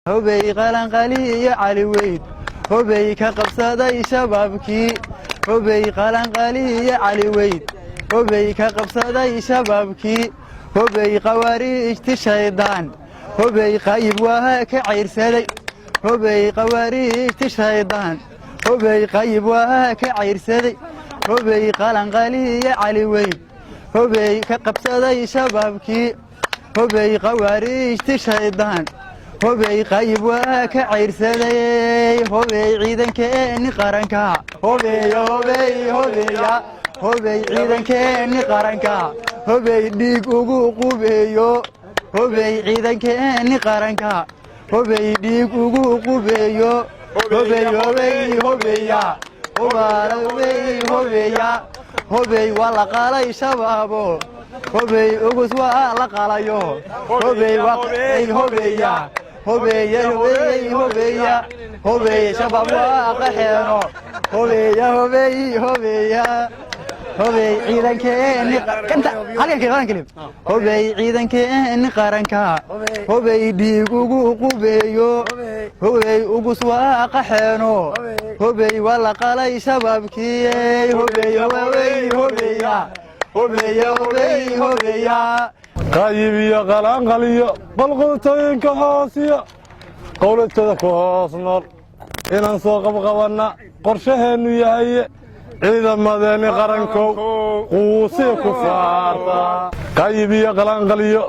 Hobey Qalanqali iyo Cali Weyd, hobey ka qabsaday Shabaabkii. Hobey Qalanqali iyo Cali Weyd, hobey ka qabsaday Shabaabkii. Hobey Khawaariijti shaydaan, hobey Qayib waa ka cayrsaday. Hobey Khawaariijti shaydaan, hobey Qayib waa ka cayrsaday. Hobey Qalanqali iyo Cali Weyd, hobey ka qabsaday Shabaabkii. Hobey Khawaariijti shaydaan, hobey Qayib waa ka cayrsaday. Hobey ciidankeeni qaranka, hobey, hobey, hobeya, hobey ciidankeeni qaranka, hobey dhiig ugu qubeeyo. Hobey ciidankeeni qaranka, hobey dhiig ugu qubeeyo. Hobey, hobey, hobeya, hobey, hobeya, hobey waa la qalay Shabaabo. Hobey Ugus waa la qalayo. Hobey hobeya, hobeya, hobey, hobeya, hobey Shabaab waa qaxeeno. Hobeya, hobey, hobeya, hobey ciidankeeni halkan. Hobey ciidankeeni qaranka, hobey dhiig ugu qubeeyo. Hobey Ugus waa qaxeeno. Hobey waa la qalay Shabaabkii. Hobey, hobey, hobeya, hobeya, hobey, hobeya. Qayib iyo Qalaanqaliyo qolqoltooyinka hoosiyo qowlatada ku hoos nool inaan soo qabqabanna qorshaheennu yahaye. Ciidamadeenni qarankow, quusiya ku faarta. Qayib iyo Qalaanqaliyo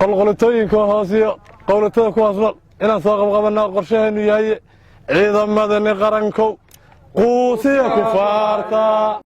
qolqoltooyinka hoosiyo qowlatada ku hoos nool inaan soo qabqabanna qorshaheennu yahaye. Ciidamadeenni qarankow, quusiya ku faarta.